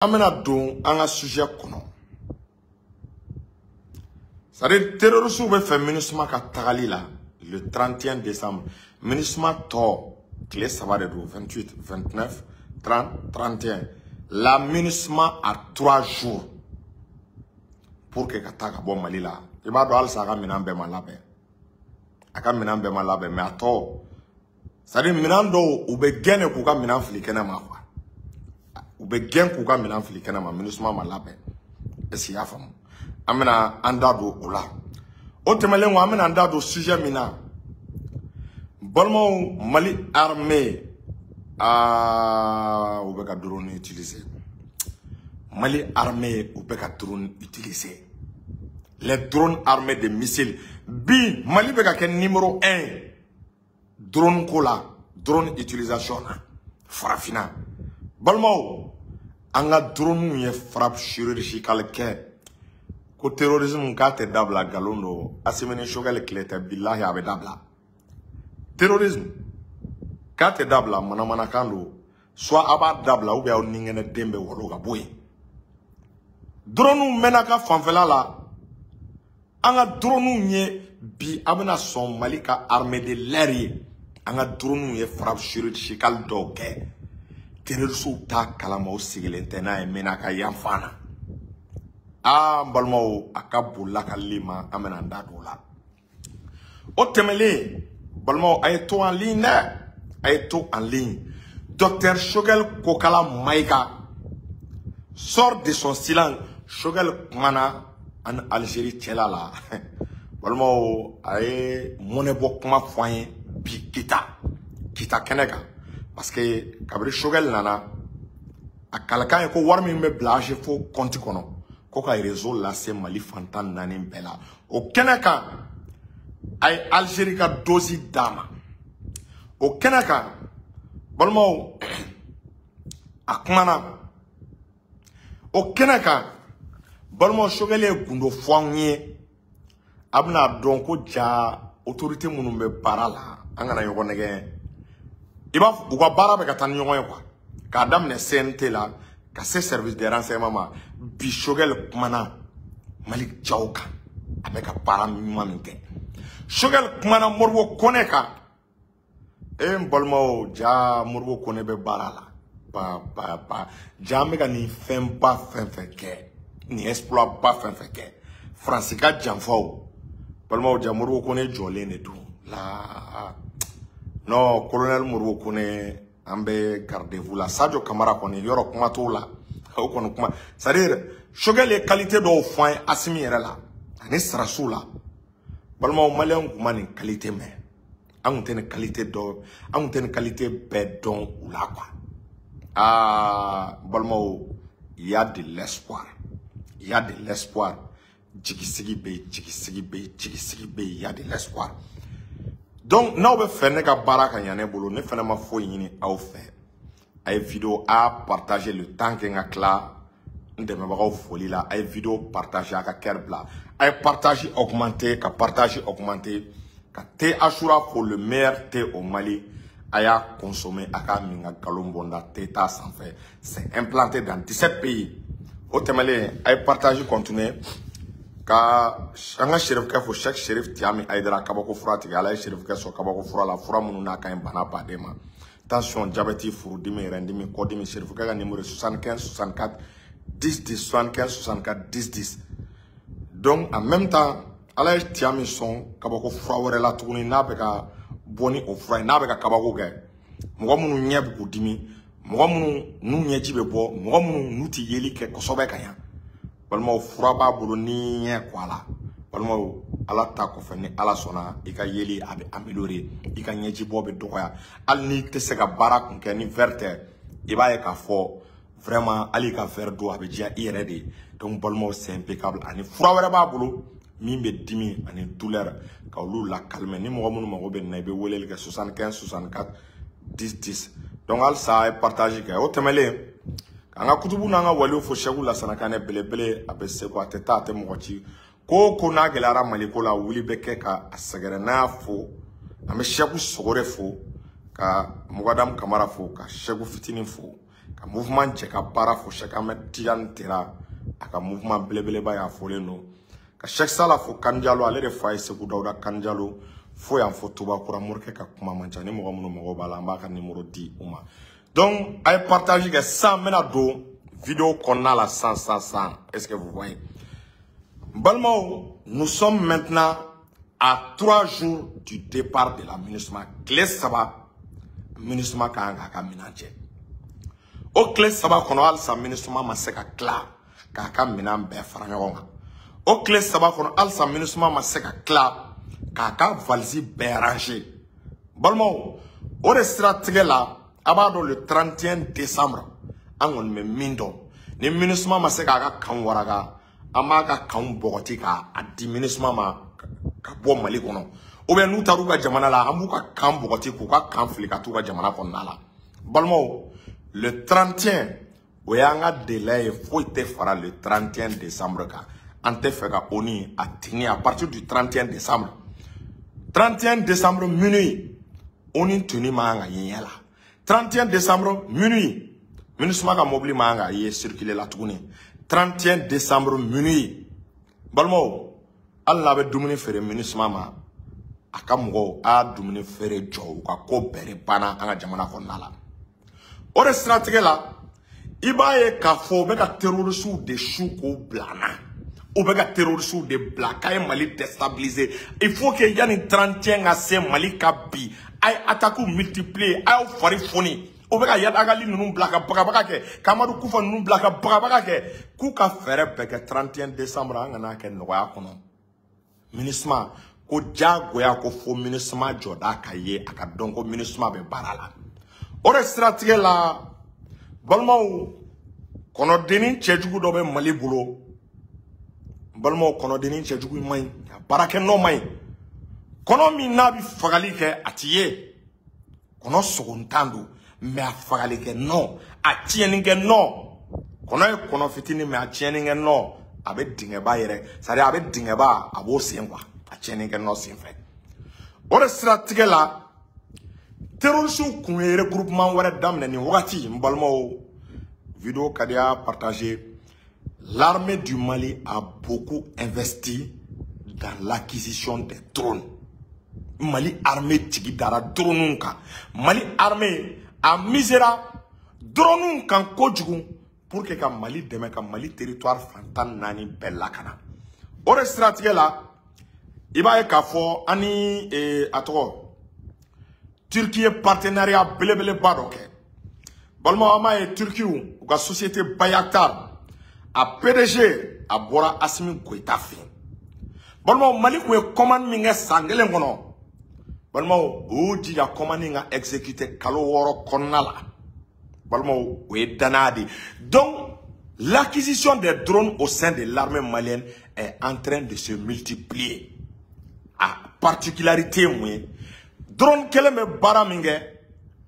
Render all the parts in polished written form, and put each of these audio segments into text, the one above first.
An bɛna don an ka sujet kɔnɔ. C'est-à-dire terroristes bɛ fɛ MINUSMA ka tagali la le 31 décembre. MINUSMA tɔ tile 3 de don, 28, 29, 30, 31. La MINUSMA a 3 jours pour que ka taa ka bɔ Mali la. I b'a dɔn halisa a ka minɛn bɛɛ ma labɛn. A ka minɛn bɛɛ ma labɛn, mais a tɔ, c'est-à-dire minɛn dɔw u bɛ gɛn de k'u ka minɛn fili kɛnɛ ma quoi. U bɛ gɛn k'u ka minɛn fili kɛnɛ ma, MINUSMA ma labɛn. Est-ce que i y'a faamu? An bɛna an da don o la. O tɛmɛnen kɔ, an bɛna an da don sujet min na. Balimaw, Mali armée, aa, u bɛ ka drone utiliser. Mali armée, u bɛ ka drone utiliser. Les drones armés de missiles. Bi, Mali bɛ ka kɛ numéro 1 drone ko la, drone utilisation na, farafinna. Balimaw, an ka drone ye frappe chirurgicale kɛ. Ko terrorisme k'a tɛ dabila, nkalon don. Assimi ni Choguel tile tɛ, bilahi a bɛ dabila. Terrorisme k'a tɛ dabila, manamanakan don. Soit a b'a dabila ou bien aw ni kɛnɛ den bɛ walo ka bɔ yen. Drone mɛnna ka fanfɛla la. An ka drone ye bi, a bɛna sɔn Mali ka armée de l'air ye. An ka drone ye frappe chirurgicale dɔw kɛ. Terroristes t'a kalama, o sigilen tɛ n'a ye Menaka yan fan na. Aa, n balimaw, a ka bon lakalili ma, an bɛna an da don o la. O tɛmɛlen, balimaw, a ye to en ligne dɛ, a ye to en ligne. Docteur Choguel Kokala Maïga sort de son silence. Choguel kumana an Algérie cɛla la. Balimaw, a ye mɔnɛbɔ kuma fɔ an ye bi Kita kɛnɛ kan. Parce que kabini Choguel nana, a kalakan ye ko wari min bɛ bila AGFO compte kɔnɔ, ko ka réseau lase Mali fantan 4 bɛɛ la. O kɛnɛ kan, a ye Algérie ka dose d'a ma. O kɛnɛ kan, balimaw, a kumana. O kɛnɛ kan, balimaw, Choguel ye gundo fɔ anw ye. A bɛna dɔn ko ja autorité minnu bɛ baara la, an kana ɲɔgɔn nɛgɛ. I b'a fɔ u ka baara bɛ ka taa ni ɲɔgɔn ye quoi. K'a daminɛ CNT la ka se service de renseignement ma. Bi Choguel kumana Malick Diaw kan, a bɛ ka baara ɲuman min kɛ. Choguel kumana Modibo Kone kan. E n balimaw, ja Modibo Kone bɛ baara la. Ba ba ba, ja an bɛ ka nin fɛnba fɛn fɛn kɛ, nin exploit ba fɛn fɛn kɛ, Faransi ka janfaw, balimaw, ja Modibo Kone jɔlen de don la. Non, colonel Modibo Kone, an bɛ garde-vous la. Sadio Kamara kɔni, yɔrɔ kuma t'o la, o kɔni kuma, c'est-à-dire Choguel ye qualité dɔw fɔ an ye Assimi yɛrɛ la ani Sarasiw la. Balimaw, maliyɛnw kun ma nin qualité mɛn. An kun tɛ nin qualité dɔn, an kun tɛ nin qualité bɛɛ dɔn u la quoi. Aa, balimaw, il y a de l'espoir, il y a de l'espoir. Jigisigi bɛ yen, jigisigi bɛ yen, jigisigi bɛ yen, il y a de l'espoir. Donc n'aw bɛ fɛ ne ka baara ka ɲa ne bolo, ne fana ma foyi ɲini aw fɛ. A ye vidéo a partager le temps que n ka tila n dɛmɛbagaw foli la. A ye vidéo partager, a ka cœur bila. A ye partage augmenter, ka partage augmenter, ka thé Achoura fo, le meilleur thé au Mali. A y'a consommer, a k'a min ka nkalon bɔ n da, thé t'a sanfɛ. C'est implanté dans 17 pays. O tɛmɛnen, a ye partage continuer ka an ka Serifukɛ fo, Cheikh Serif Tiami Ayidara, kabako fura tigi. Ala ye Serifukɛ sɔn kabako fura la, fura minnu n'a ka ɲi bana baden ma, tension, diabète, furudimi, rɛndimi, kɔdimi. Serifukɛ ka numéro 75 64 10 10, 75 64 10 10. Donc en même temps, Ala ye Tiami sɔn kabako fura wɛrɛ la tuguni, n'a bɛ ka bɔ ni o fura ye, n'a bɛ ka kabako kɛ. Mɔgɔ minnu ɲɛ bɛ k'u dimi, mɔgɔ minnu n'u ɲɛji bɛ bɔ, mɔgɔ minnu n'u tɛ yeli kɛ kosɛbɛ ka ɲa, balimaw, fura b'a bolo ni ɲɛ kɔ a la. Balimaw, Ala ta kɔfɛ, ni Ala sɔnna, i ka yeli a bɛ améliorer, i ka ɲɛji bɔ bɛ dɔgɔya. Hali n'i tɛ se ka baara kun kɛ ni verre tɛ, i b'a ye k'a fɔ vraiment hali i ka verre don, a bɛ diya i yɛrɛ de ye. Donc balimaw, c'est impeccable. Ani fura wɛrɛ b'a bolo min bɛ dimi ani douleur ka olu la calmer. Ni mɔgɔ minnu mago bɛ nin na, i bɛ weleli kɛ 75 64 10 10. Donc halisa a ye partage kɛ. O tɛmɛlen, an ka kutubu n'an ka waliw fo, Sɛku Lasana Kanɛ belebele, a bɛ seko, a tɛ taa, a tɛ mɔgɔ ci. Ko o ko n'a gɛlɛyara Mali ko la, wuli bɛ kɛ ka a sɛgɛrɛ. N'a y'a fo, an bɛ Sɛku Sogore fo, ka Mugadamu Kamara fo, ka Sɛku Fitinin fo, Ka mouvement cɛ ka baara fo Cheikh Ahmed Tidiane Tera a ka mouvement belebeleba y'a fɔlen don. Ka Cheikh Sala fo Kanjalo, ale de fa ye Segu Dawuda Kanjalo fo yan fo Tubakura morikɛ ka kuma man ca ni mɔgɔ minnu mago b'a la an b'a ka numéro di u ma. Donc a ye partage kɛ sisan n bɛna don vidéo kɔnɔna la san san san. Est-ce que vous voyez? Balimaw, nous sommes maintenant à 3 jours du départ de la MINUSMA. Tile 3 MINUSMA ka kan k'a ka minɛn cɛ. O tile 3 kɔnɔ halisa MINUSMA ma se ka tila k'a ka minɛn bɛɛ fara ɲɔgɔn kan. O tile 3 kɔnɔ halisa MINUSMA ma se ka tila k'a ka valise bɛɛ ranger. Balimaw, o de siratigɛ la a b'a dɔn le 31 décembre an kɔni bɛ min dɔn ni MINUSMA ma se k'a ka kan waraka an b'a ka kan bɔgɔti k'a di MINUSMA ma ka bɔ Mali kɔnɔ. Ou bien n'u taar'u ka jamana la an b'u ka kan bɔgɔti k'u ka kan fili ka t'u ka jamana kɔnɔna la. Balimaw, le 31 o y'an ka délai ye, foyi tɛ fara le 31 décembre kan. An tɛ fɛ ka ONU a tenir à partir du 31 décembre. 31 décembre minuit ONU tenue man kan ka ye ɲɛ la. 31 décembre minuit MINUSMA ka mobili man kan ka ye circuler la tuguni. 31 décembre minuit balimaw, hali n'a bɛ dumuni feere MINUSMA ma a ka mɔgɔw a y'a dumuni feere jɔ u ka ko bɛɛ de banna an ka jamana kɔnɔna la. O de siratigɛ la i b'a ye k'a fɔ u bɛ ka terroristew de su k'u bila an na. U bɛ ka terroristew de bila k'a ye Mali déstabiliser. Il faut que yanni 31 ka se Mali ka bi a ye attaque multiplier, a y'aw fari foni. U bɛ ka Yadagali ninnu bila ka bagabaga kɛ, ka Amadu Kufa ninnu bila ka bagabaga kɛ, k'u ka fɛɛrɛ bɛɛ kɛ 31 décembre an kana kɛ nɔgɔya kɔnɔ. MINUSMA ko diyagoya ko fo MINUSMA jɔda ka ye a ka dɔn ko MINUSMA bɛ baara la. O de siratigɛ la balimaw, kɔnɔdennin cɛjugu dɔ bɛ Mali bolo. Balimaw, kɔnɔdennin cɛjugu man ɲi, a baarakɛ nɔ man ɲi. Kɔnɔ min n'a bɛ fagali kɛ a ti ye, kɔnɔ sogontan don mais a fagali kɛ nɔ, a tiɲɛni kɛ nɔ. Kɔnɔ ye kɔnɔ fitinin mais a tiɲɛni kɛ nɔ, a bɛ dingɛba yɛrɛ, c'est à dire a bɛ dingɛba a b'o sen quoi, a tiɲɛni kɛ nɔ sen fɛ. O de siratigɛ la terroristew kun ye regroupement wɛrɛ daminɛ nin wagati. N balimaw, vidéo ka di a partager. L'armée du Mali a beaucoup investi dans l'acquisition des drones. Mali armée jigi dara drones kan. Mali armée a misera drones kan kojugu pour que ka Mali dɛmɛ ka Mali territoire fan 14 bɛɛ lakana. O de siratigɛ la i b'a ye k'a fɔ an ni a tɔgɔ Turquie ye partenariat belebeleba dɔ kɛ. Balimaw, an b'a ye Turkiw u ka société Bayraktar a PDG a bɔra Assimi Goïta fɛ yen. Balimaw, Mali kun ye commande min kɛ san kelen kɔnɔ, balimaw, u y'u jija commande in ka exécuter kalo 6 kɔnɔna la. Balimaw, o ye danaya de ye. Donc l'acquisition des drones au sein de l'armée malienne est en train de se multiplier. A particularité ye mun ye? Drone kelen bɛ baara min kɛ,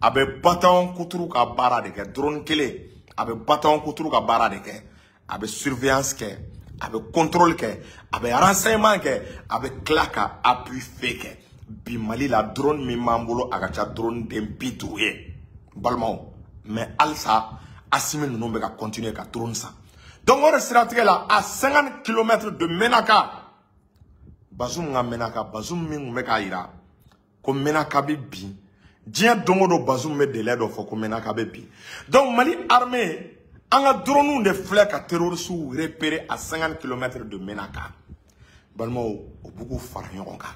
a bɛ bataillon kuturu ka baara de kɛ. Drone kelen a bɛ bataillon kuturu ka baara de kɛ, a bɛ surveillance kɛ, a bɛ contrôle kɛ, a bɛ renseignement kɛ, a bɛ tila ka appui feu kɛ. Bi Mali la drone min b'an bolo a ka ca drone den 50 ye balimaw, mais halisa Assimi ninnu bɛ ka continuer ka drone san. Donc o de siratigɛ la à 50 km de Menaka, Bazoum ka Menaka, Bazoum min tun bɛ k'a yira ko Menaka bɛ bin diɲɛ don o don, Bazoum bɛ délai dɔ fɔ ko Menaka bɛ bin. Donc Mali armée an ka drones de filɛ ka terroristes repérer à 50 km de Menaka. Balimaw, u b'u k'u fara ɲɔgɔn kan.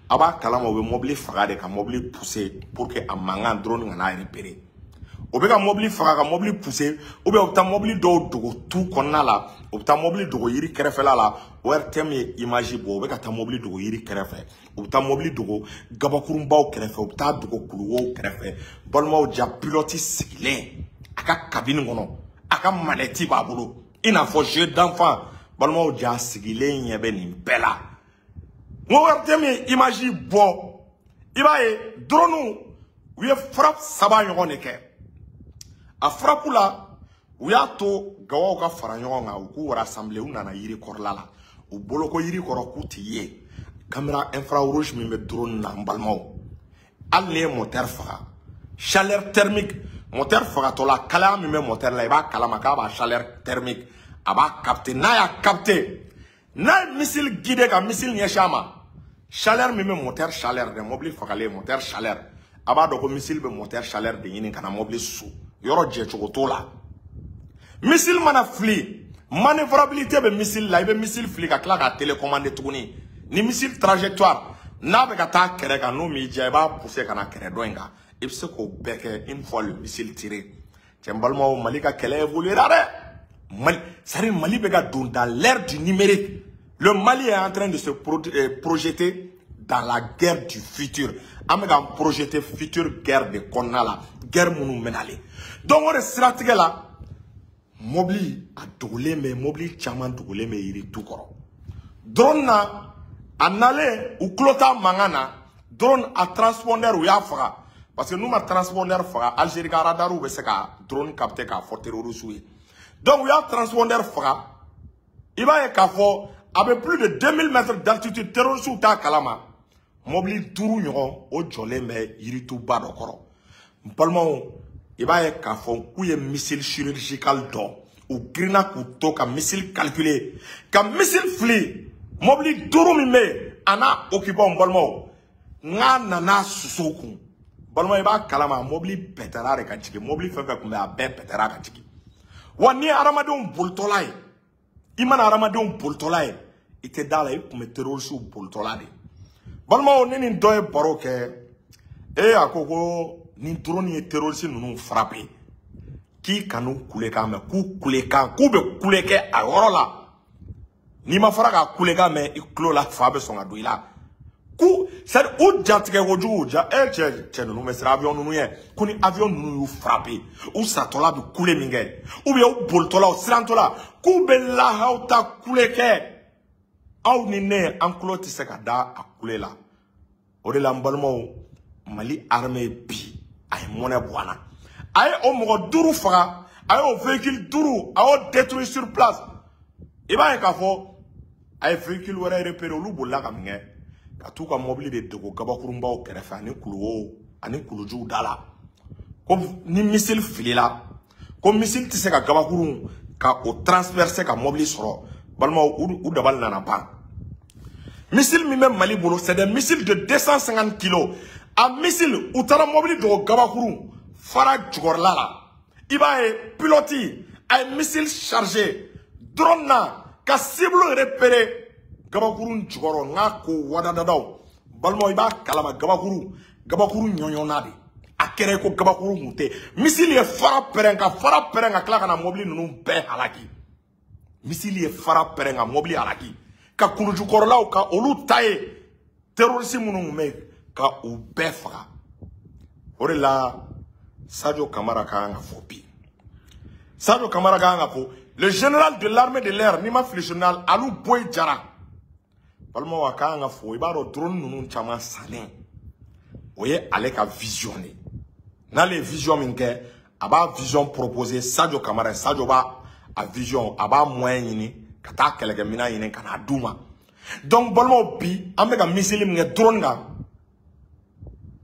A b'a kalama u bɛ mobili faga de ka mobili pousser pour que a mankan drone kana repérer. O bɛ ka mobili faga ka mobili pousser, ou bien u bɛ taa mobili dɔw dogo tu kɔnɔna la, u bɛ taa mobili dogo yiri kɛrɛfɛla la. ORTM ye image bɔ, u bɛ ka taa mobili dogo yiri kɛrɛfɛ, u bɛ taa mobili dogo gabakurunbaw kɛrɛfɛ, u bɛ taa dogo kuluwow kɛrɛfɛ. Balimaw, ja pilote sigilen a ka cabine kɔnɔ, a ka manette b'a bolo i n'a fɔ jeu d'enfant. Balimaw, ja sigilen ɲɛ bɛ nin bɛɛ la. N ko ORTM ye image bɔ, i b'a ye drone u ye frappe 3 ɲɔgɔn de kɛ. A frappe la u y'a to gawaw ka fara ɲɔgɔn kan, u k'u rassembler, u nana yiri kɔrɔla la, u bolo ko yiri kɔrɔ k'u ti ye. Caméra infrarouge min bɛ drone na, n balimaw, hali n'i ye moteur faga, chaleur thermique, Moteur fagatɔ la, kalaya min bɛ moteur la, i b'a kalama k'a b'a chaleur thermique, a b'a capter. N'a y'a capter, n'a ye missile guidé ka missile ɲɛsin a ma, chaleur min bɛ moteur, chaleur dɛ, mobili fagalen, moteur chaleur, a b'a dɔn ko missile bɛ moteur chaleur de ɲini ka na mobili su. Yɔrɔ jɛcogo t'o la. Missile mana fili, manœuvrabilité bɛ missile la. I bɛ missile fili ka tila k'a télécommander tuguni. Ni missile trajectoire n'a bɛ ka taa kɛrɛ kan, n'o m'i diya, i b'a pousser ka na kɛrɛ dɔ in kan. I bɛ se k'o bɛɛ kɛ une fois le missile tiré. Cɛ, n balimaw, Mali ka kɛlɛ évoluera dɛ. Mali, c'est à dire Mali bɛ ka don dans l'ère du numérique. Le Mali est en train de se projeter dans la guerre du futur. An bɛ k'an projeter future guerre de kɔnɔna la, guerre minnu bɛ nalen. Donc o de siratigɛ la, mobili a dogolen bɛ, mobili caman dogolen bɛ yiri tu kɔrɔ. Drone na a nalen, u tulo t'a mankan na. Drone a transpondeur, u y'a faga, parce que n'u ma transpondeur faga, Algérie ka radarw bɛ se ka drone capter k'a fɔ terroristes ye. Donc u y'a transpondeur faga. I b'a ye k'a fɔ a bɛ plus de 2000 mètres d'altitude, terroristes t'a kalama. Mobili duuru ɲɔgɔn o jɔlen bɛ yirituba dɔ kɔrɔ. N balimaw, i b'a ye k'a fɔ k'u ye missile chirurgical dɔ, u girinna k'u to ka missile calculer ka missile fili. Mobili duuru min bɛ yen, a n'a occupant, n balimaw, n'a nana sosow kun, balima, i b'a kalama mobili pɛtɛra de ka jigin. Mobili fɛn fɛn kun bɛ, a bɛɛ pɛtɛra ka jigin. Wa n'i ye hadamadenw bolitɔla ye, i mana hadamadenw bolitɔla ye, i tɛ da la, i kun bɛ terroriste bolitɔla de. Balimaw, ne ni dɔ ye baro kɛ, e a ko ko ni drone ye terroriste ninnu frappé, k'i kan'u kulekan mɛn, k'u kulekan, k'u bɛ kule kɛ a yɔrɔ la. N'i ma fara ka kulekan mɛn i tulo la, fa bɛ sɔn ka don i la. K'u, c'est à dire u jatigɛ kojugu ja. E cɛ, cɛ ninnu bɛ siran avion ninnu ɲɛ. Ko ni avion ninnu y'u frappé, u satɔla bɛ kule min kɛ, ou bien u bolitɔla, u sirantɔla, k'u bɛ lahaw ta kule kɛ, aw ni ne, an tulo tɛ se ka da a kule la. O de la, n balimaw, Mali armée bi, a ye mɔnɛ bɔ an na. A ye o mɔgɔ duuru faga, a y'o véhicule duuru, a y'o détruit sur place. I b'a ye k'a fɔ a ye véhicule wɛrɛ repéré, olu bolila ka min kɛ ka t'u ka mobili de dogo gabakurunbaw kɛrɛfɛ ani kuluwow ani kulujuw da la, ko ni missile filila, ko missile tɛ se ka gabakurun ka o transpercer ka mobili sɔrɔ. Balimaw, u dabali nana ban. Missile min bɛ Mali bolo, c'est des missiles de 250 kilos. A missile, u taara mobili dogo gabakurun fara jukɔrɔla la. I b'a ye pilote a ye missile chargé drone na ka cible repéré gabakurun jukɔrɔ. N k'a ko wadadadaw, balimaw, i b'a kalama gabakuru, gabakuru ɲɔɲɔna de a kɛra ko gabakuru kun tɛ. Missile ye fara pɛrɛn ka fara pɛrɛn ka tila ka na mobili ninnu bɛɛ halaki. Missile ye fara pɛrɛn ka mobili halaki ka kulujukɔrɔlaw ka olu ta ye, terroriste minnu tun bɛ yen, ka u bɛɛ faga. O de la, Sadio Kamara ka kan ka fɔ bi. Sadio Kamara ka kan ka fɔ. Le général de l'armée de l'air, n'i ma fili, général Alou Boy Jara, balimaw, a ka kan ka fɔ. I b'a dɔn drone ninnu caman sannen, o ye ale ka vision de ye. N'ale ye vision min kɛ, a b'a vision proposer Sadio Kamara ye. Sadio b'a a vision, a b'a moyen ɲini ka taa kɛlɛkɛminɛn ɲini ka n'a d'u ma. Donc balimaw, bi an bɛ ka missile min kɛ drone kan,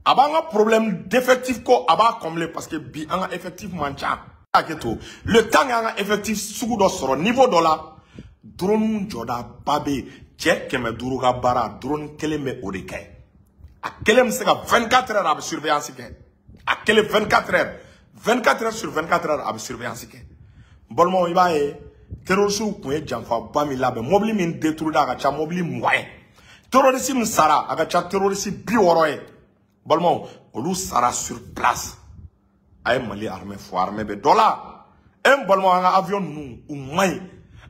a b'an ka problème d'effectif ko, a b'a combler, parce que bi an ka effectif man ca. Hakɛ to, le temps que an ka effectif sugu dɔ sɔrɔ niveau dɔ la, drone jɔdaba bɛ yen. Cɛ 500 ka baara, drone kelen bɛ o de kɛ. A kelen bɛ se ka 24 heures, a bɛ surveillance kɛ. A kelen, 24 heures, 24 heures sur 24 heures, a bɛ surveillance kɛ. N balimaw, i b'a ye terroriste kun ye janfaba min labɛn, mobili min détruit, a ka ca mobili 20 ye. Terroriste min sara, a ka ca terroriste 60 ye. Balimaw, olu sara sur place. A ye Mali armée fo, armée bɛ dɔ la. E n balimaw, an ka avion ninnu, u man ɲi.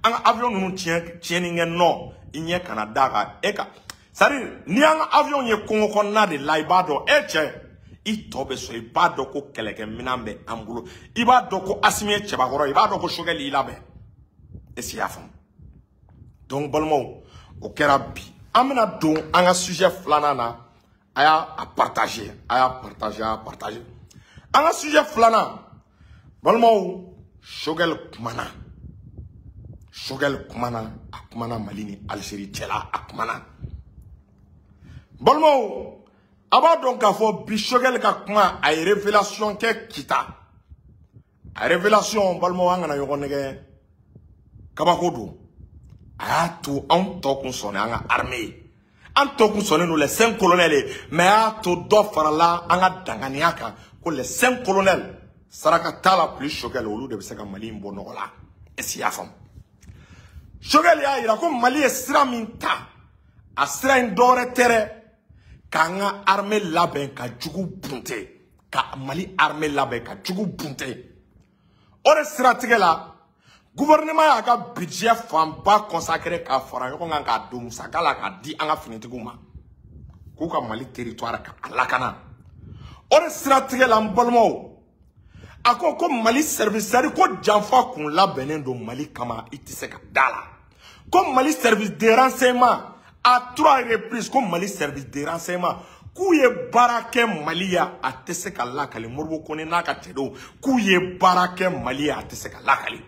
An ka avion ninnu tiɲɛ tiɲɛni kɛ nɔ, i ɲɛ kana d'a kan e ka, c'est à dire n'i y'an ka avion ye kungo kɔnɔna de la, i b'a dɔn, e cɛ, i tɔ bɛ sɔn. I b'a dɔn ko kɛlɛkɛminɛn bɛ an bolo. I b'a dɔn ko Asimi ye cɛbakɔrɔ ye. I b'a dɔn ko Choguel y'i labɛn. Est ce que i y'a faamu? Donc balimaw, o kɛra. Bi an bɛna don an ka sujet filanan na. A y'a a partager, a y'a partager, a y'a partager. An ka sujet filanan, balimaw, Choguel kumana. Choguel kumana, a kumana Mali ni Algérie cɛla, a kumana. Balimaw, a b'a dɔn k'a fɔ bi Choguel ka kuma, a ye révélation kɛ Kita. A révélation balimaw an kana ɲɔgɔn nɛgɛ kabako don. A y'a to anw tɔ kun sɔnna an ka armée ye. An tɔ kun sɔnnen don les 5 colonels ye, mais a y'a to dɔ farala an ka danganiya kan ko les 5 colonels saraka t'a la plus Choguel olu de bɛ se ka Mali in bɔ nɔgɔ la. Est-ce que i y'a faamu? Choguel y'a yira ko Mali ye sira min ta, a sira in dɔwɛrɛ tɛ dɛ, k'an ka armée labɛn ka jugu bunte, ka Mali armée labɛn ka jugu bunte. O de siratigɛ la, gouvernement y'a ka budget fanba consacré k'a fara ɲɔgɔn kan k'a don musaka la k'a di an ka finitigiw ma k'u ka Mali territoire ka a lakana. O de siratigɛ la n balimaw, a ko ko Mali service, c'est-à-dire ko janfa kun labɛnnen don Mali kama, i tɛ se ka da la. Ko Mali service de renseignement à 3 reprises, ko Mali service de renseignement k'u ye baara kɛ Mali ya, a tɛ se ka lakali. Modibo Kone n'a ka cɛdenw k'u ye baara kɛ Mali ya, a tɛ se ka lakali.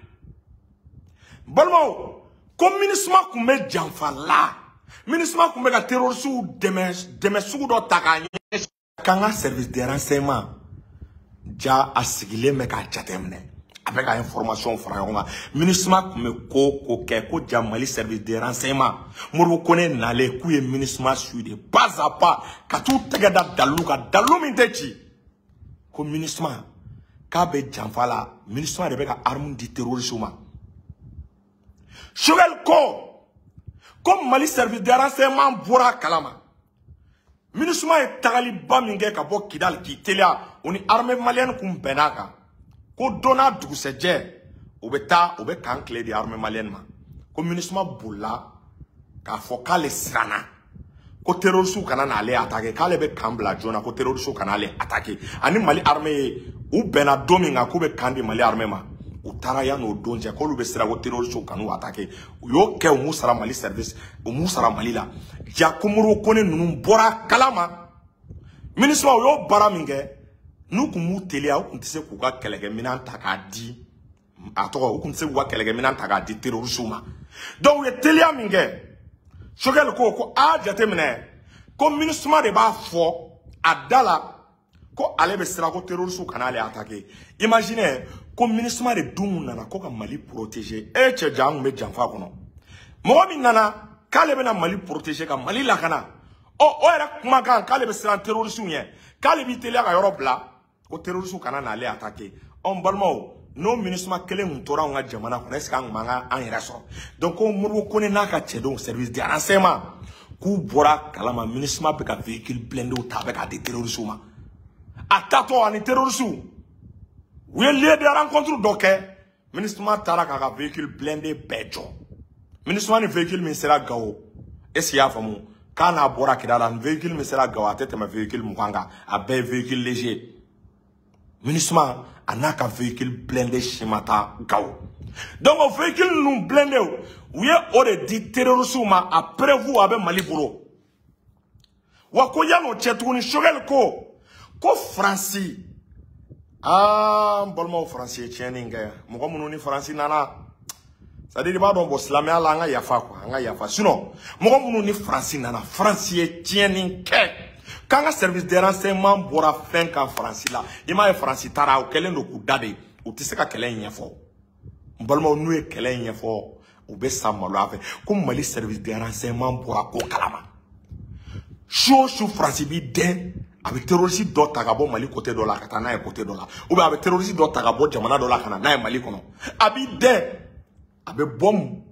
Balimaw, ko MINUSMA kun bɛ janfa la, MINUSMA kun bɛ ka terroristew dɛmɛ sugu dɔ ta k'a ɲɛsin k'an ka service de renseignement ja a sigilen bɛ k'a jateminɛ, a bɛ ka information fara ɲɔgɔn kan. MINUSMA kun bɛ ko kɛ ko ja Mali service de renseignement Modibo Kone nalen k'u ye MINUSMA suit de pas à pas ka t'u tɛgɛ da dalilu kan, dalilu min tɛ ci, ko MINUSMA k'a bɛ janfa la, MINUSMA de bɛ ka arme di terroristew ma. Choguel ko Mali service de renseignement bɔra a kalama, MINUSMA ye tagaliba min kɛ ka bɔ Kidali k'i teliya, o ni armée malienne kun bɛnn'a kan ko don n'a dugusɛjɛ u bɛ taa u bɛ camp clé di armée malienne ma. Ko MINUSMA bolila k'a fɔ k'ale siranna ko terroristew kana n'ale attaquer, k'ale bɛ camp bila joona ko terroristew kana ale attaquer. Ani Mali armée ye u bɛnna don min kan k'u bɛ camp di Mali armée ma, u taara yan'o don cɛ k'olu bɛ siran ko terroristew kan'u attaquer. U y'o kɛ, u m'u sara Mali service, u m'u sara Mali la. Ja ko Modibo Kone ninnu bɔra kalama, MINUSMA u y'o baara min kɛ, n'u kun m'u teliya u kun tɛ se k'u ka kɛlɛkɛminɛn ta k'a di a tɔgɔ, u kun tɛ se k'u ka kɛlɛkɛminɛn ta k'a di terroristew ma. Donc u ye teliya min kɛ, Choguel ko a jateminɛ ko MINUSMA de b'a fɔ a da la ko ale bɛ siran ko terroristew kana ale attaquer. Imaginez ko MINUSMA de dun nana ko ka Mali protéger. E cɛ ja an kun bɛ janfa kɔnɔ, mɔgɔ min nana k'ale bɛna Mali protéger ka Mali lakana, ɔ o yɛrɛ kumakan k'ale bɛ siran terroristew ɲɛ, k'ale b'i teliya ka yɔrɔ bila ko terroristew kana n'ale attaquer. Ɔ n balimaw, n'o MINUSMA kelen kun tora anw ka jamana kɔnɔ, est ce que an kun b'an ka an yɛrɛ sɔrɔ? Donc ko Modibo Kone n'a ka cɛdenw service de renseignement k'u bɔra kalama, MINUSMA bɛ ka véhicule blindé ta a bɛ k'a di terroristew ma. A taatɔ ani terroristew u ye lieu de rencontre dɔ kɛ, MINUSMA taara k'a ka véhicule blindé bɛɛ jɔ. MINUSMA ni véhicule min sera Gao, est ce que i y'a faamu, k'a n'a bɔra Kidal la, ni véhicule min sera Gao a tɛ tɛmɛ véhicule 20 kan, a bɛɛ ye véhicule léger. MINUSMA a n'a ka véhicule blindé si ma taa Gao. Donc o véhicule ninnu blindé u ye o de di terroristew ma, a preuve a bɛ Mali bolo. Wa ko yan'o cɛ tuguni, Choguel ko Faransi, aa n balimaw, Faransi ye tiɲɛni kɛ. Mɔgɔ minnu ni Faransi nana, c'est à dire i b'a dɔn, bon silamɛya la an ka yafa quoi, an ka yafa. Sinon mɔgɔ minnu ni Faransi nana, Faransi ye tiɲɛni kɛ. K'an ka service de renseignement bɔra fɛn kan Faransi la, i m'a ye Faransi taara, u kɛlen don k'u da de, u tɛ se ka kɛlɛ in ɲɛfɔ. N balimaw, n'u ye kɛlɛ in ɲɛfɔ, u bɛ sa maloya fɛ. Ko Mali service de renseignement bɔra ko kalama, su o su Faransi b'i dɛn, a bɛ terroriste dɔ ta ka bɔ Mali côté dɔ la ka taa n'a ye côté dɔ la, ou bien a bɛ terroriste dɔ ta ka bɔ jamana dɔ la ka na n'a ye Mali kɔnɔ. A b'i dɛn, a bɛ bɔmu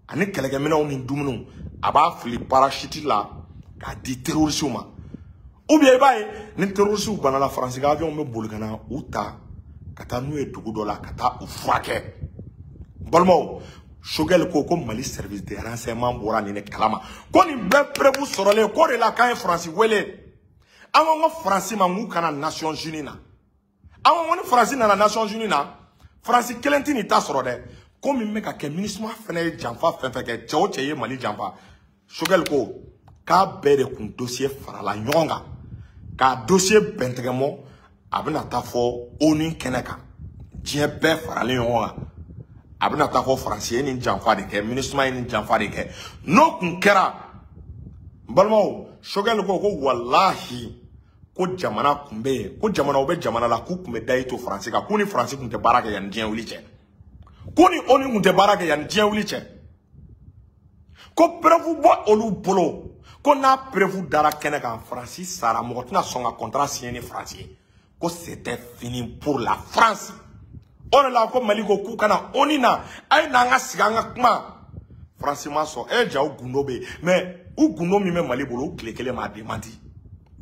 ani kɛlɛkɛminɛnw ni dumuniw, a b'a fili parachute la k'a di terroristew ma. Ou bien i b'a ye ni terroristew banana, Faransi ka avion bɛ boli ka na u ta ka taa n'u ye dugu dɔ la ka taa u furakɛ. N balimaw, Choguel ko Mali service de renseignement bɔra nin de kalama, ko nin bɛɛ preuve sɔrɔlen k'o de la k'an ye Faransi wele. An ko Faransi ma k'u kana Nations Unies na. An ko ni Faransi nana Nations Unies na, Faransi kelen tɛ nin ta sɔrɔ dɛ. Ko min bɛ ka kɛ, MINUSMA fɛnɛ ye janfa fɛn fɛn kɛ, cɛ o cɛ ye Mali janfa, Choguel ko k'a bɛɛ de kun dossier farala ɲɔgɔn kan k'a dossier bɛntigɛmɔ, a bɛna taa fɔ ONU kɛnɛ kan, diɲɛ bɛɛ faralen ɲɔgɔn kan, a bɛna taa fɔ Faransi ye nin janfa de kɛ, MINUSMA ye nin janfa de kɛ. N'o kun kɛra, n balimaw, Choguel ko walahi Ko jamana kun bɛ yen, ko jamanaw bɛ jamana la k'u kun bɛ dayi to Faransi kan, k'u ni Faransi kun tɛ baara kɛ yanni diɲɛ wuli cɛ, k'u ni ONU kun tɛ baara kɛ yanni diɲɛ wuli cɛ, ko preuve bɔ olu bolo, ko n'a preuve dara kɛnɛ kan Faransi sara, mɔgɔ tɛna sɔn ka contrat signer ni Faransi ye, ko c'était fini pour la France. O de la ko Mali ko k'u kana ONU na, a ye n'an ka sigi an ka kuma. Faransi ma sɔn. E ja u gundo bɛ yen, mais u gundo min bɛ Mali bolo, u tile kelen ma démenti.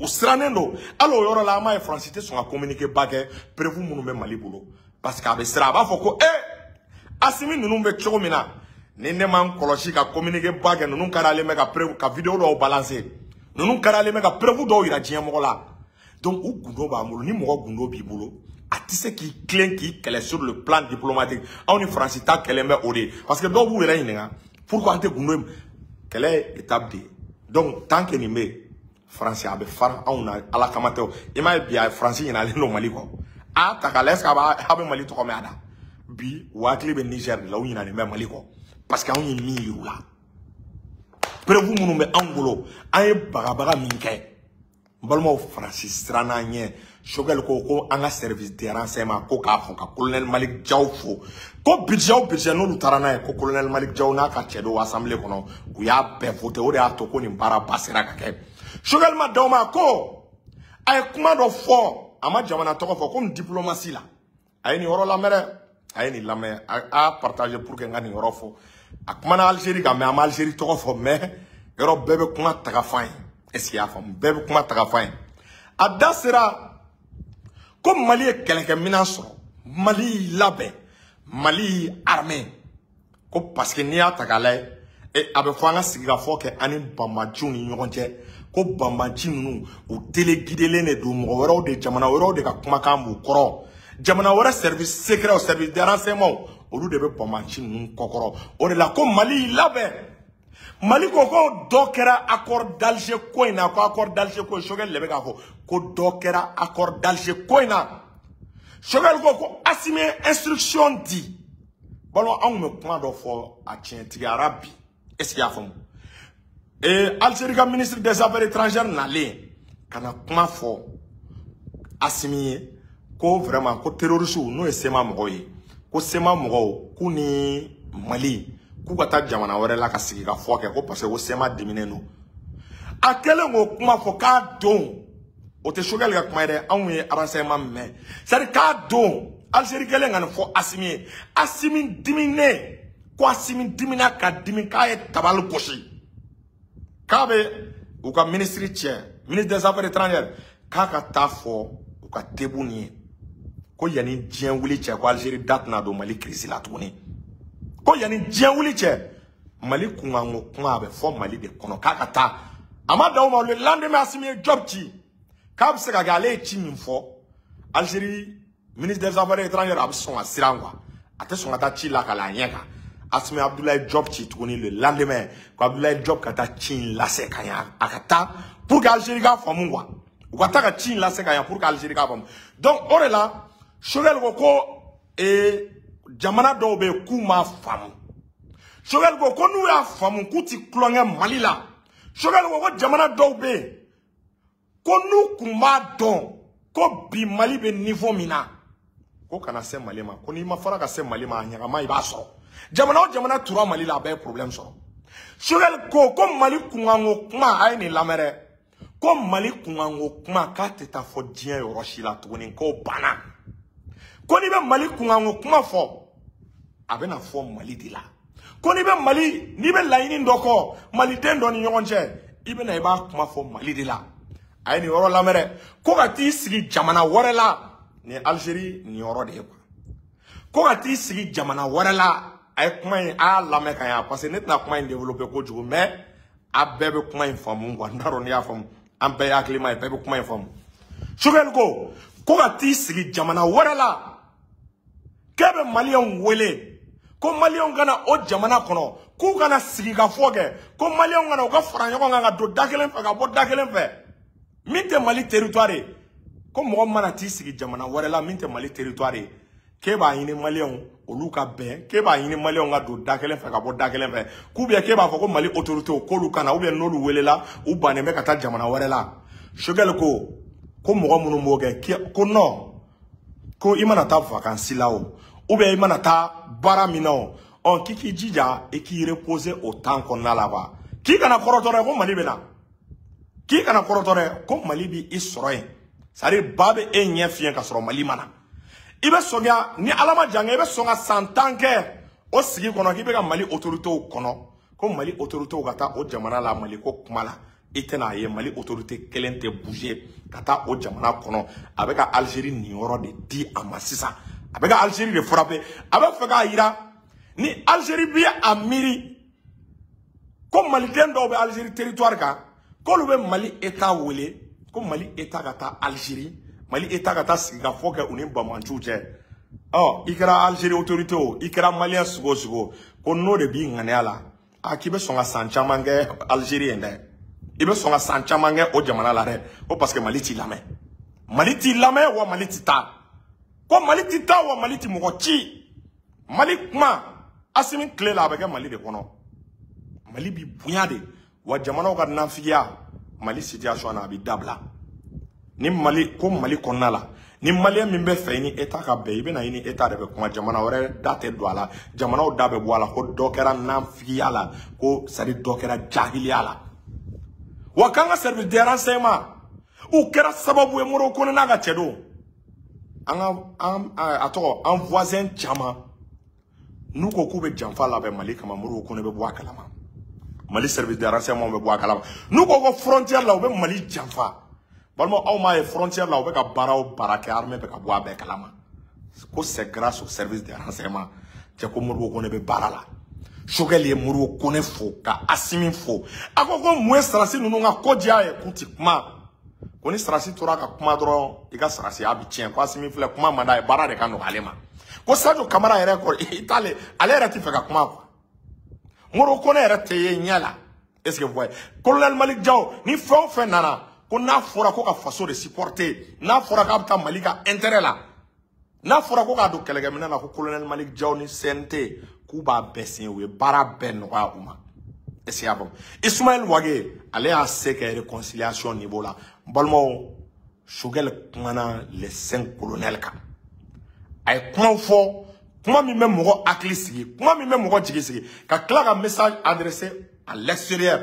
U sirannen don. Hali o yɔrɔ la, an b'a ye Faransi tɛ sɔn ka communiqué ba kɛ preuve minnu bɛ Mali bolo, parce que a bɛ siran, a b'a fɔ ko Asimi ninnu bɛ cogo min na, ni ne ma n kɔlɔsi ka communiqué ba kɛ, ninnu ka d'ale bɛ ka preuve ka vidéo dɔw balancer, ninnu ka d'ale bɛ ka preuve dɔw yira diɲɛ mɔgɔ la. Donc u gundo b'an bolo. Ni mɔgɔ gundo b'i bolo, a tɛ se k'i tilen k'i kɛlɛ sur le plan diplomatique. Anw ni Faransi ta kɛlɛ bɛ o de ye, parce que dɔw b'u yɛrɛ ɲininka pourquoi an tɛ gundo ye. Kɛlɛ ye étape de ye. Donc tant que nin bɛ yen, Faransi a bɛ fara anw na, ala kama tɛ o. I m'a ye bi a Faransi ɲinalen don Mali kɔ, a ta k'a lajɛ, est ce que a bɛ Mali tɔgɔ mɛn a da? Bi u hakili bɛ Niger de la, u ɲinalen bɛ Mali kɔ, parce que anw ye min yir'u la, preuve minnu bɛ anw bolo, an ye bagabaga min kɛ, n balimaw, Faransi siranna an ɲɛ. Choguel ko ko an ka service de renseignement ko k'a fo, ka colonel Malick Diaw fo, ko budget o budget n'olu taara n'a ye, ko colonel Malick Diaw n'a ka cɛdenw assemblée kɔnɔ, u y'a bɛɛ voté, o de y'a to ko nin baara ba sera ka kɛ. Choguel ma d'aw ma ko a ye kuma dɔ fɔ, a ma jamana tɔgɔ fɔ, komi diplomatie la. A ye nin yɔrɔ lamɛn dɛ, a ye nin lamɛn, a partager pour que n ka nin yɔrɔ fɔ. A kumana Algérie kan, mais a ma Algérie tɔgɔ fɔ, mais yɔrɔ bɛɛ bɛ kuma tagafan ye. Est ce que i y'a faamu? Bɛɛ bɛ kuma tagafan ye. A da sera ko Mali ye kɛlɛkɛminɛn sɔrɔ, Mali y'i labɛn, Mali y'i armé, ko parce que n'i y'a ta k'a lajɛ, a bɛ fɔ an ka sigikafɔ kɛ an ni banbanciw ni ɲɔgɔn cɛ, ko banbanci ninnu u téléguidelen de don, mɔgɔ wɛrɛw de, jamana wɛrɛw de ka kumakan b'u kɔrɔ, jamana wɛrɛ service secret, service de renseignement, olu de bɛ banbanci ninnu kɔkɔrɔ. O de la ko Mali y'i labɛn. Mali ko ko dɔ kɛra accord d'Alger ko in na, ko accord d'Alger ko in, Choguel de bɛ k'a fɔ ko dɔ kɛra accord d'Alger ko in na. Choguel ko ko Assimi ye instruction di. Balima, anw bɛ kuma dɔ fɔ, a tiɲɛtigiyara bi. Est ce que i y'a faamu? Algérie ka ministre des affaires étrangères nalen ka na kuma fɔ Assimi ye ko vraiment ko terroristes, n'o ye CMA mɔgɔw ye, ko CMA mɔgɔw k'u ni Mali k'u ka taa jamana wɛrɛ la ka sigi ka fɔ kɛ, ko parce que ko CMA diminen don. A kɛlen k'o kuma fɔ k'a don, o tɛ Choguel ka kuma ye dɛ, anw ye renseignement mɛn, c'est à dire k'a don Algérie kɛlen ka nin fɔ Assimi ye, Assimi diminen, ko Assimi dimina ka dimi k'a ye tabali gosi, k'a bɛ u ka ministre cɛ, ministre des affaires étrangères, k'a ka taa fɔ u ka tebu nin ye ko yanni diɲɛ wuli cɛ, ko Algérie da tɛna don Mali crise la tuguni, ko yanni diɲɛ wuli cɛ, Mali kunkanko kuma a bɛ fɔ Mali de kɔnɔ, k'a ka taa. A ma dan o ma, le lendemain Assimi ye job ci, k'a bɛ se ka kɛ ale ye ci min fɔ Algérie ministre des affaires étrangères, a bɛ sɔn ka siran quoi, a tɛ sɔn ka taa ci lakale a ɲɛ kan. Assimi Abdoulaye Diop ci tuguni le lendemain ko Abdoulaye Diop ka taa ci in lase ka ɲa, a ka taa pour que Algérie k'a faamu quoi, u ka taa ka ci in lase ka ɲa pour que Algérie k'a faamu. Donc o de la Choguel ko ko jamana dɔw bɛ yen k'u m'a faamu. Choguel ko ko n'u y'a faamu k'u ti tulonkɛ Mali la. Choguel ko ko jamana dɔw bɛ yen ko n'u kun b'a dɔn ko bi Mali bɛ niveau min na, ko kana se Mali ma, ko n'i ma fara ka se Mali ma, a ɲagama i b'a sɔrɔ. Jamana o jamana tura Mali la, a bɛɛ ye problème sɔrɔ. Choguel ko ko Mali kunkanko kuma, a ye nin lamɛn dɛ, ko Mali kunkanko kuma k'a tɛ taa fɔ diɲɛ yɔrɔ si la tuguni, k'o banna, ko n'i bɛ Mali kunkanko kuma fɔ, a bɛna fɔ Mali de la, ko n'i bɛ Mali, n'i bɛ laɲini dɔ kɔ maliden dɔ ni ɲɔgɔn cɛ, i bɛna i b'a kuma fɔ Mali de la. A ye nin yɔrɔ lamɛn dɛ, ko ka t'i sigi jamana wɛrɛ la, nin ye Algérie nin yɔrɔ de ye quoi, ko ka t'i sigi jamana wɛrɛ la. A ye kuma in a y'a lamɛn ka ɲa, parce que ne tɛna kuma in développer kojugu, mais a bɛɛ bɛ kuma in faamu quoi, n t'a dɔn n'i y'a faamu, an bɛɛ ye hakilima ye, bɛɛ bɛ kuma in faamu. Choguel ko ko ka t'i sigi jamana wɛrɛ la, k'e bɛ maliyɛnw wele ko maliyɛnw kana o jamana kɔnɔ, k'u kana sigi ka fɔ kɛ, ko maliyɛnw kana u ka fara ɲɔgɔn kan ka don da kelen fɛ ka bɔ da kelen fɛ, min tɛ Mali territoire ye, ko mɔgɔ mana t'i sigi jamana wɛrɛ la min tɛ Mali territoire ye, k'e b'a ɲini maliyɛnw olu ka bɛn, k'e b'a ɲini maliyɛnw ka don da kelen fɛ ka bɔ da kelen fɛ, k'u bien k'e b'a fɔ ko Mali autorité k'olu kana, ou bien n'olu welela u bannen bɛ ka taa jamana wɛrɛ la. Choguel ko Ko mɔgɔ minnu b'o kɛ ko non ko i mana taa vacances la o ou bien i mana taa baara min na o ɔ k'i k'i jija i k'i reposer o temps kɔnɔna la quoi k'i kana kɔrɔtɔ dɛ ko Mali bɛ na k'i kana kɔrɔtɔ dɛ ko Mali b'i sɔrɔ yen c'est à dire ba bɛ e ɲɛ fiɲɛ ka sɔrɔ Mali ma na i bɛ sɔn ka ni Ala ma jan kɛ i bɛ sɔn ka san 10 kɛ o sigi kɔnɔ k'i bɛ ka Mali autorités kɔnɔ ko Mali autorités ka taa o jamana la Mali ko kuma la i tɛna ye Mali autorité kelen tɛ bouger ka taa o jamana kɔnɔ a bɛ ka Algérie niyɔrɔ de di a ma sisan a bɛ ka Algérie de frapper a bɛ fɛ k'a yira ni Algérie bi a miiri ko maliden dɔw bɛ Algérie territoire kan k'olu bɛ Mali état wele ko Mali état ka taa Algérie Mali état ka taa sigikafɔ kɛ u ni banbaanciw cɛ ɔ i kɛra Algérie autorité o i kɛra malien sugu o sugu ko n'o de b'i ŋaniya la a k'i bɛ sɔn ka san caman kɛ Algérie yen dɛ i bɛ sɔn ka san caman kɛ o jamana la dɛ ko parce que Mali t'i lamɛn Mali t'i lamɛn wa Mali t'i taa ko Mali t'i taa wa Mali t'i mɔgɔ ci Mali kuma Asimi tile la a bɛ kɛ Mali de kɔnɔ Mali bi bonya de wa jamanaw ka nafigiya Mali situation na a bi dabila ni Mali ko Mali kɔnɔna la ni malien min bɛ fɛ i ni état ka bɛn i bɛna i ni état de bɛ kuma jamana wɛrɛ da tɛ don a la jamanaw da bɛ bɔ a la ko dɔ kɛra nafigiya la ko c'est à dire dɔ kɛra jahiliya la wa k'an ka service de renseignement u kɛra sababu ye Modibo Kone n'a ka cɛdenw an ka an a tɔgɔ an voisin caman n'u ko k'u bɛ janfa labɛn Mali kama Modibo Kone bɛ bɔ a kalama Mali service de renseignement bɛ bɔ a kalama n'u ko ko frontière la u bɛ Mali janfa balima aw m'a ye frontière la u bɛ ka baara o baara kɛ armée bɛ ka bɔ a bɛɛ kalama ko c'est grâce au service de renseignement cɛ ko Modibo Kone bɛ baara la Choguel ye Modibo Kone fo ka Asimi fo a ko ko mun ye sarasi ninnu ka ko diya ye k'u ti kuma ko ni sarasi tora ka kuma dɔrɔn i ka sarasiya bi tiɲɛ ko Asimi filɛ kuma man d'a ye baara de ka nɔgɔ ale ma ko Sadio Kamara yɛrɛ kɔrɔ i t'ale ale yɛrɛ ti fɛ ka kuma quoi Modibo Kone yɛrɛ tɛ ye ɲɛ la est ce que vous voyez colonel Malick Diaw ni fɛn o fɛn nana ko n'a fɔra ko ka faso de supporter n'a fɔra k'a bɛ taa Mali ka intérêt la n'a fɔra ko k'a don kɛlɛkɛminɛn na ko colonel Malick Diaw ni CNT k'u b'a bɛɛ sen u ye baara bɛɛ nɔgɔya u ma est ce que y'a faamu Ismaël Wagué ale y'a se kɛ réconciliation niveau la n balimaw Choguel kumana les 5 colonels kan a ye kumaw fɔ kuma min bɛ mɔgɔ hakili sigi kuma min bɛ mɔgɔ jigi sigi ka tila ka message adressé à l'extérieur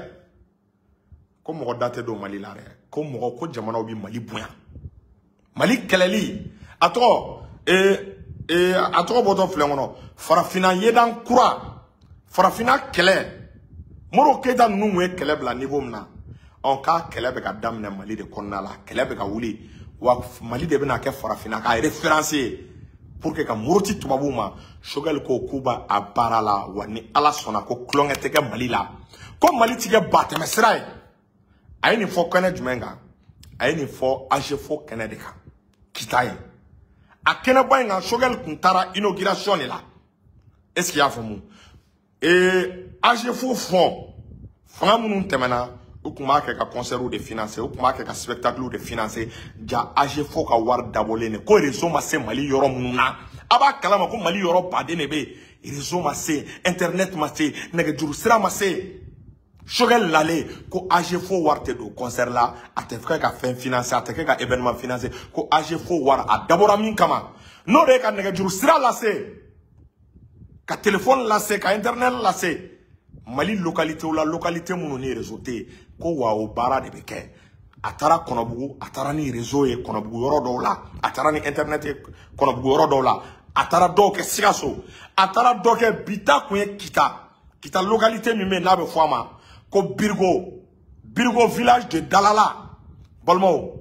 ko mɔgɔ da tɛ don Mali la dɛ ko mɔgɔ ko jamanaw bɛ Mali bonya Mali kɛlɛli a tɔgɔ a tɔgɔ bɔtɔ filɛ kɔnɔ farafinna yedan kura farafinna kɛlɛ Modibo Keyita ninnu kun ye kɛlɛ bila niveau min na ɔ k'a kɛlɛ bɛ ka daminɛ Mali de kɔnɔna la kɛlɛ bɛ ka wuli wa Mali de bɛna kɛ farafinna ka référence ye pour que ka muruti tubabuw ma Choguel ko k'u b'a a baara la wa ni Ala sɔnna ko tulonkɛ tɛ kɛ Mali la ko Mali ti kɛ batɛmɛsira ye a ye nin fɔ kɛnɛ jumɛn kan a ye nin fɔ AGFO kɛnɛ de kan Kita ye a kɛnɛba in kan Choguel kun taara inauguration de la est ce que i y'a faamu AGFO fond fanga minnu tɛmɛna u tun b'a kɛ ka concert de financer u tun b'a kɛ ka spectacle de financer ja AGFO ka wari dabɔlen de ko réseau ma se Mali yɔrɔ minnu na a b'a kalama ko Mali yɔrɔ baden de bɛ yen réseau ma se internet ma se nɛgɛjuru sira ma se Choguel lalen ko AGFO wari tɛ don concert la a tɛ kɛ ka fɛn financer a tɛ kɛ ka événement financer ko AGFO wari a dabɔra min kama n'o de ye ka nɛgɛjuru sira lase ka téléphone lase ka internet lase Mali localité la localité minnu ni réseau tɛ yen ko wa o baara de bɛ kɛ a taara Kɔnɔbugu a taara ni réseau ye Kɔnɔbugu yɔrɔ dɔw la a taara ni internet ye Kɔnɔbugu yɔrɔ dɔw la a taara dɔw kɛ Sikaso a taara dɔ kɛ bi ta kun ye Kita Kita localité min bɛ yen n'a bɛ fɔ a ma ko Birigo Birigo village de Dalala balimaw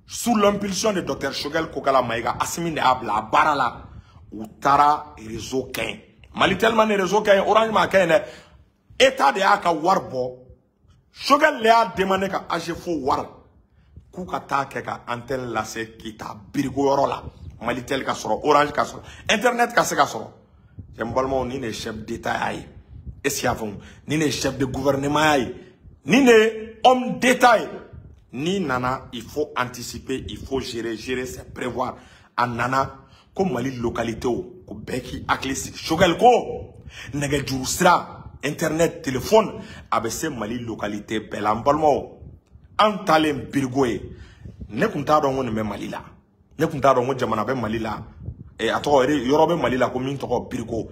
sous l'impulsion de docteur Choguel Kokala Maïga Assimi de y'a bila a baara la u taara réseau kɛ yen Malitel ma ni réseau kɛ yen Orange ma kɛ yen dɛ État de y'a ka wari bɔ Choguel de y'a demandé ka AGFO wari k'u ka taa kɛ ka antenne lase Kita Birigo yɔrɔ la Malitel ka sɔrɔ Orange ka sɔrɔ internet ka se ka sɔrɔ cɛ n balimaw nin de ye chef d'état ye est ce que y'a faamu nin de ye chef de gouvernement ye nin de ye homme d'état ye n'i nana il faut anticiper il faut gérer gérer c'est prévoir a nana ko Mali localité ko bɛɛ k'i hakili sigi Choguel ko nɛgɛjuru sira internet téléphone a bɛ se Mali localité bɛɛ la n balimaw an taalen Birigo ye Ne kun t'a dɔn ko nin bɛ Mali la. Ne kun t'a dɔn ko jamana bɛ Mali la. A tɔgɔ yɔrɔ bɛ Mali la ko min tɔgɔ Biriko.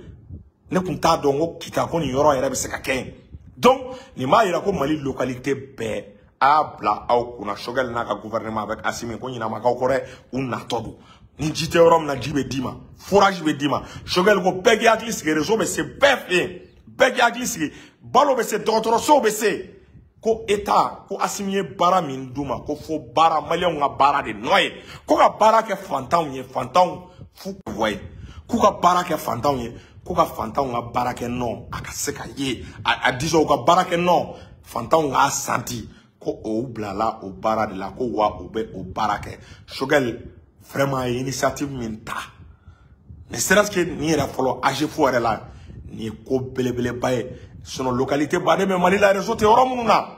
Ne kun t'a dɔn ko Kita ko nin yɔrɔ yɛrɛ bɛ se ka kɛ yen. Donc nin b'a yira ko Mali localité bɛɛ a bila aw kunna Choguel n'a ka gouvernement avec Assimi ko ɲinama k'aw kɔ dɛ, u natɔ don. Ni ji tɛ yɔrɔ min na ji bɛ d'i ma, forage bɛ d'i ma. Choguel ko bɛɛ k'i hakili sigi, réseau bɛ se bɛɛ fɛ yen, bɛɛ k'i hakili sigi, balo bɛ se, dɔgɔtɔrɔsow bɛ se. Ko État ko Assimi ye baara min d'u ma ko fo baara maliyɛnw ka baara de nɔ ye, ko ka baara kɛ fantanw ye, fantanw fu voye, k'u ka baara kɛ fantanw ye, ko ka fantanw ka baara kɛ nɔ a ka se ka ye, a disons u ka baara kɛ nɔ fantanw k'a santi ko o bilala o baara de la, ko wa u bɛ o baara kɛ. Choguel vraiment ye initiative min ta, ne serait-ce que nin yɛrɛ fɔlɔ AGFO yɛrɛ la, nin ye ko belebeleba ye. Sinon localité baden bɛ Mali la réseau tɛ yɔrɔ minnu na.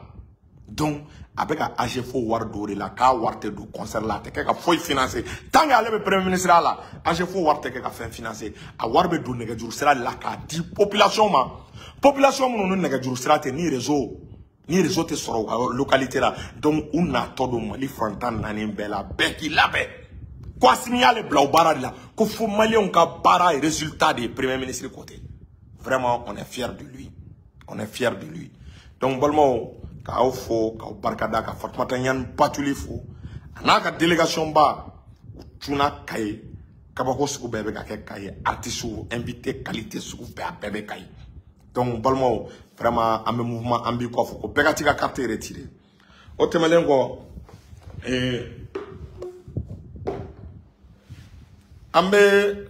Donc a bɛ ka AGFO wari don o de la, k'a wari tɛ don concert la, a tɛ kɛ ka foyi financer. Tant que ale bɛ premier ministre la, AGFO wari tɛ kɛ ka fɛn financer. A wari bɛ don nɛgɛjuru sira de la k'a di population ma. Population minnu ni nɛgɛjuru sira tɛ, ni réseau tɛ sɔrɔ u ka localité la. Donc u natɔ don Mali fan 14 bɛɛ la, bɛɛ k'i labɛn. Ko Assimi y'ale bila o baara de la, ko fo maliyɛnw ka baara résultat de ye premier ministre côté. Vraiment on est fier de lui. On est fier de lui. Donc balimaw, k'aw fo, k'aw barikada, ka Fatumata Ɲani Batuli fo a n'a ka délégation ba, u cunna Kayi, kabako sugu bɛɛ bɛ ka kɛ Kayi, artistes invité qualité sugu bɛɛ, a bɛɛ bɛ Kayi. Donc balimaw, vraiment an bɛ mouvement an b'i kɔ fɔ ko bɛɛ ka t'i ka carte retirer. O tɛmɛnen kɔ, an bɛ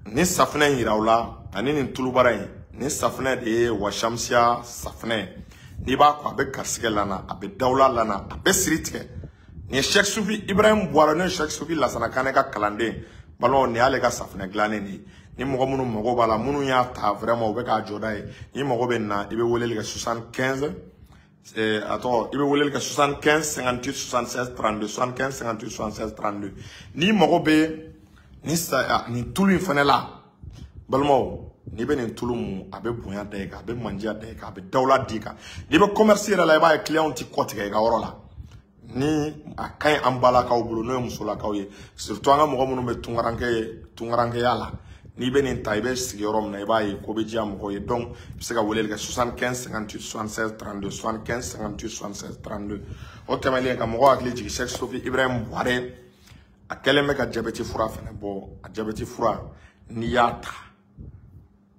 nin safunɛ in yira aw la ani nin tulubara in. Nin safunɛ de ye Washamsiya safunɛ. N'i b'a ko a bɛ garisɛgɛ lana, a bɛ dawula lana, a bɛ siri tigɛ. Nin ye Cheikh Sufi Ibrahim Buwara, n'o ye Cheikh Sufi Lasana Kane ka kalanden. Balimaw, nin y'ale ka safunɛ dilannen de ye. Ni mɔgɔ minnu mago b'a la, minnu y'a ta vraiment u bɛ k'a jɔda ye. Ni mago bɛ nin na, i bɛ weleli kɛ 75, a tɔgɔ i bɛ weleli kɛ 75 58 76 32, 75 58 76 32. N'i mago bɛ nin tulu in fana la, balimaw, n'i bɛ nin tulu mun, a bɛ bonya da i kan, a bɛ mandiya da i kan, a bɛ dawula d'i kan. N'i bɛ commerce yɛrɛ la, i b'a ye client ti kɔ tigɛ i ka yɔrɔ la. Ni a ka ɲi an balakaw bolo, n'o ye musolakaw ye, surtout an ka mɔgɔ minnu bɛ tunkarankɛya la, n'i bɛ nin ta, i bɛ sigi yɔrɔ min na, i b'a ye ko bɛ diya mɔgɔw ye. Donc i bɛ se ka weleli kɛ 75 58 76 32, 75 58 76 32. O tɛmɛnen ka mɔgɔw hakili jigin Cheikh Sufi Ibrahim Buware, a kɛlen bɛ ka jabɛti fura fana bɔ. A jabɛti fura, n'i y'a ta,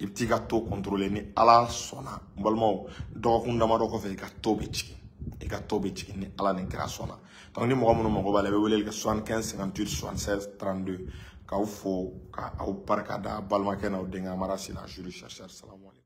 i bɛ t'i ka taux contrôler. Ni Ala sɔnna, n balimaw, dɔgɔkun damadɔ kɔfɛ i ka taux bɛ jigin, i ka taux bɛ jigin ni Ala ni kira sɔnna. Donc ni mɔgɔ minnu mago b'a la, i bɛ weleli kɛ 75 58 76 32. K'aw fo, k'aw barika da, balimakɛ n'aw denkɛ Amara Sila, juri chercheur. Salamu aleykum.